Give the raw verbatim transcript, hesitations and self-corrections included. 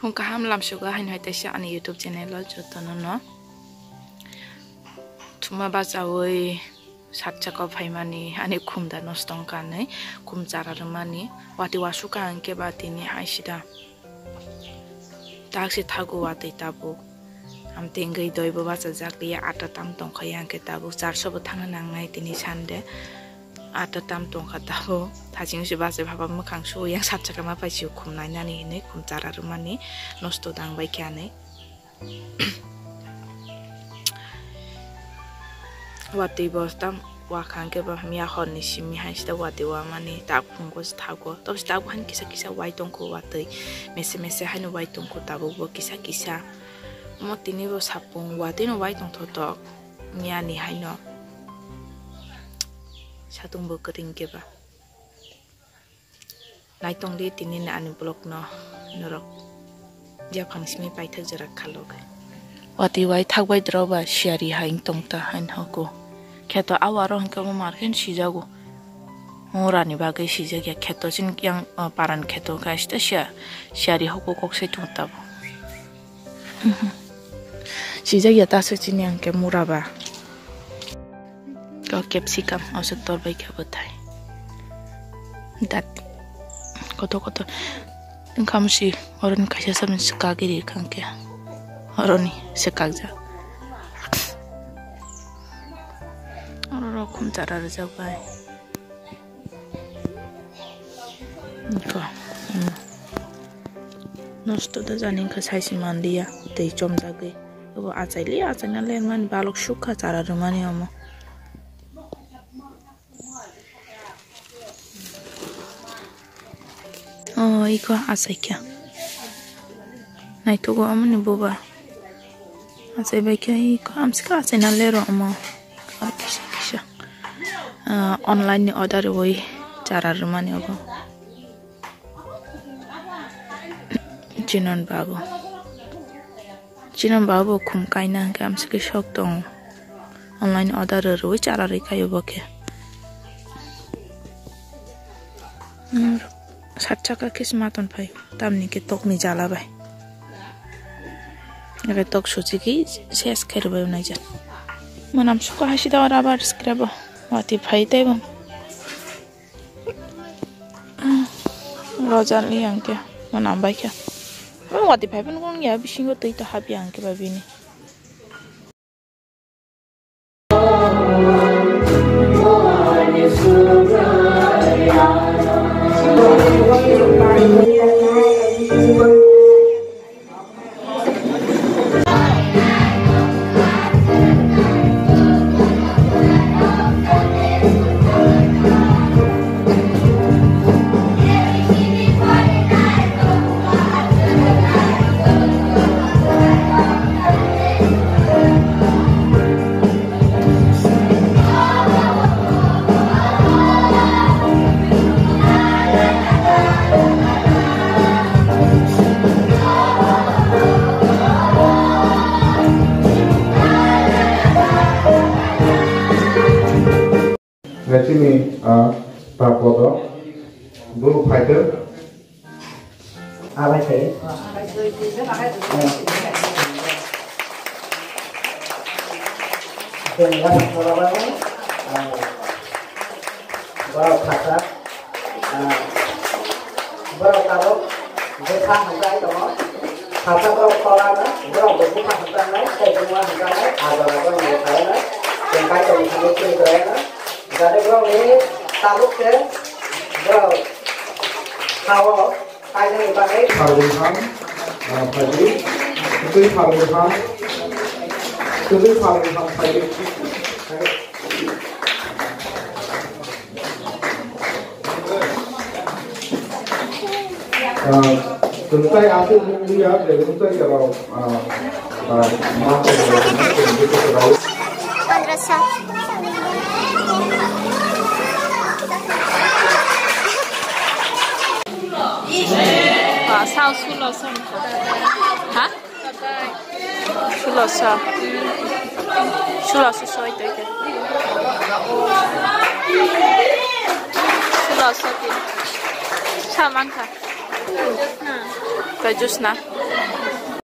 Phung kaham lamsugo haino hai taisa ani YouTube channel o jotono no thuma bachawi sat chakao phaimani ani khum da nosto wngkha hinwi khum chara rwmani watwi wasukha hwnkhe ba tini hai sida tak se thago watwi tabuk. Amtwi wngwi doi bo bachajak liya, ata tam tongkha, yang khe tabuk charso bo thangna nangnai tini Sunday. Ata tam tongkha tabuk, thaching se bachai phaba mwkhang su yang sat chakao ma paisio khum nainani hinwi khum chara rwmani nosto dang bai khe anwi. Watwi bo tam wakhang khe bo hamya horni simi hai sida watwi wamani tak phungo se thago. Tabuk se tabuk haino kisa kisa wai tongkho watwi, mese mese haino wai tongkho tabuk bo kisa kisa. Omo tini bo sapung watwi no wai tongthotok miyani haino satung bo kwrwng khe ba. Naitong di tini ni ani vlog no norok yaphang simi paithak jora khalok. Watwi wai thak bai drao ba siyari hai tong ta hain hoku. Kheto awaro hwnkhe bo markhe sijago. Murani bagwi sijak ya kheto chini yang, ah, paran kheto khe asita siya, siyari hoku kok sai tong tabo. Sijak ya ta se chini ang khe mura ba. Ko capsicum, o se tor bai khe bwthai. Dat. Koto koto. Wngkha msi, oroni kaisa samin swkagwi ri kha hwnkhe. Oroni swkakjak. Oro rok khum chara rwjak bai. Wngkha, hmm. Nosto da jani wngkha saisi manliya, tei chomjagwi. Abo achaili, achaina lermani balok sukha chara rwmani omo. Oh, iko achaikha. Naithogo omoni boba. Achai bai khe iko amsika achaina lero omo. Kisa kisa. Ah, online ni order rwui chara rwmani obo. Chinon babu. Chinon babu khum kaina hwnkhe amsike sok tongo. Online order rwui chara rwi khaio bo khe. Hmm, sat chaka khe se maton phai. Tamni khe tokni jala bai. Ere tok suchigwi ses khe rwbai naijak. Mwnam suko hai sida oro abar scrap o. Watwi phai teibo. Roja li ang khe, mwnam bai khe. Mwnam watwi phai phano wng ya, bisingo twi to hap ya ang khe ba bini. Chini, ah, ta podo, bulu fighter. Abai khe. Borok kasa, ah, borok tabuk bwsa hamjai tongo. Kasa borok tola no, borok bo bwsa hamjaknai, tei buma hamjaknai, ajora borok ni khaina, tei kaitor ni thani twi kwlaina. Jani borok ni tabuk se borok sao. Pharwi ham, ah, phaidi. Twi pharwi ham. Twi pharwi ham phaidi. Ah, tei aswk nukliya, je nukjak ya rok, ah, ah, ma tongmani tongmani tongmani. Pondro so. Ba, sao sulo so. Ha? Sulo so. Sulo so soi tei ke. Sulo so tin. Sa mangkha. Kajusna.